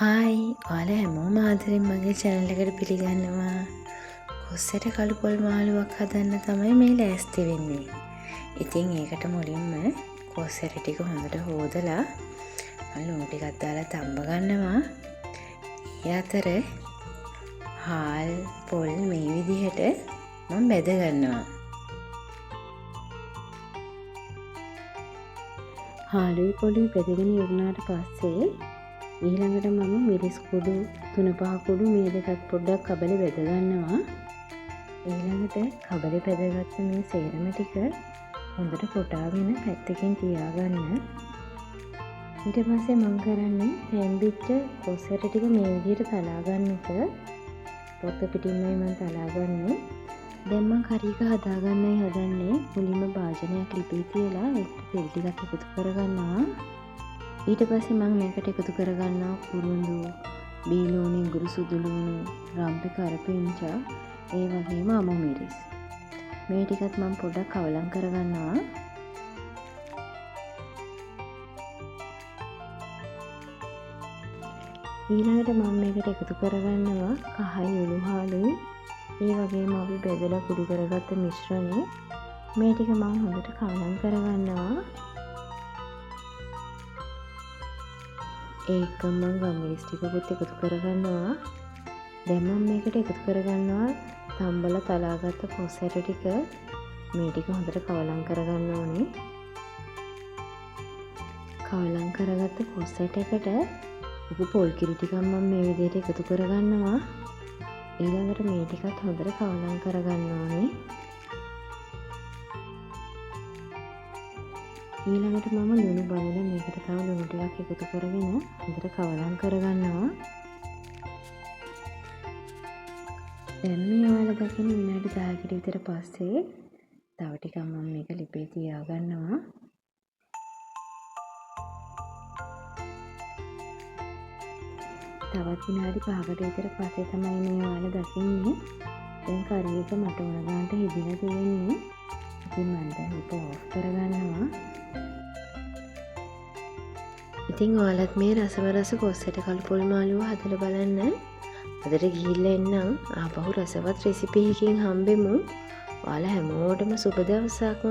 Hi, ඔයාලා හැමෝම ආදරෙන් මගේ චැනල් එකට පිළිගන්නවා. කොස්සට කළු පොල් මාළුවක් හදන්න තමයි මේ ලෑස්ති වෙන්නේ. ඉතින් ඒකට මුලින්ම කොස්සට ටික හොඳට හොදලා මම ලුණු ටිකක් දාලා තම්බ ගන්නවා. ඒ අතර හාල් පොල් මේ විදිහට මම බැද ගන්නවා. හාලුයි පොළුයි බැදගෙන ඉවරනාට පස්සේ ඊළඟට මම මිරිස් කුඩු 3-5 කුඩු මේ දෙකත් පොඩ්ඩක් කබලේ බැද ගන්නවා. ඊළඟට කබලේ බැදගත්ත මේ සේරම ටික හොඳට කොටාගෙන පැත්තකින් තියාගන්න. ඊට පස්සේ මම කරන්නේ තැම්බිච්ච කොස්සට ටික මේ විදිහට තලා ගන්න එක. පොත පිටින්මයි මම තලාගන්නේ. දැන් මං කරි එක හදාගන්නයි හදන්නේ. මුලින්ම භාජනයක් ලිපේ තියලා ඒකට තෙල් ටිකක් එකතු කරගන්නවා. ඊට පස්සේ මං මේකට එකතු කරගන්නවා කුරුඳු, බීලූණු, ඉඟුරු සුදු ලූණු, රම්පෙ කරපිංචා, ඒ වගේම අමු මිරිස්. මේ ටිකත් මං පොඩ්ඩක් කවලම් කරගන්නවා. ඊළඟට මං මේකට එකතු කරගන්නවා කහයි උළුහාළුයි, ඒ වගේම අපි බෙදලා කුඩු කරගත්ත මිශ්‍රණය. මේ ටික මං හොඳට කවලම් කරගන්නවා. ඒකම මං ගම්මිරිස් ටිකකුත් එකතු කරගන්නවා. දැන් මං මේකට එකතු කරගන්නවා තම්බලා තලාගත්ත කොස් ඇට ටික. මේ ටික හොඳට කවලම් කරගන්න ඕනේ. කවලම් කරගත්ත කොස් ඇට එකට උපු පොල් කිරි ටිකක් මං මේ විදිහට එකතු කරගන්නවා. ඊළඟට මේ ටිකත් හොඳට කවලම් කරගන්න ඕනේ. ඊළඟට මම ලුණු බලලා මේකට තව ලුණු ටිකක් එකතු කරගෙන හොඳට කවලම් කරගන්නවා. දැන් මේ ඔයාලා දකින විනාඩි 10කට විතර පස්සේ තව ටිකක් මම මේක ලිපේ තියාගන්නවා. තවත් විනාඩි 5කට විතර පස්සේ තමයි මේ ඔයාලා දකින්නේ. දැන් කරි එක මට ඕන ගානට හිදිලා තියෙන්නේ. ඉතින් මම දැන් මේක ඔෆ් කරගන්නවා. ඉතින් ඔයාලත් මේ රසම රස කොස්සට කළු පොල් මාළුව හදලා බලන්න. අදට ගිහිල්ලා එන්නම්. ආපහු රසවත් රෙසිපි එකකින් හම්බෙමු. ඔයාලා හැමෝටම සුබ දවසක්.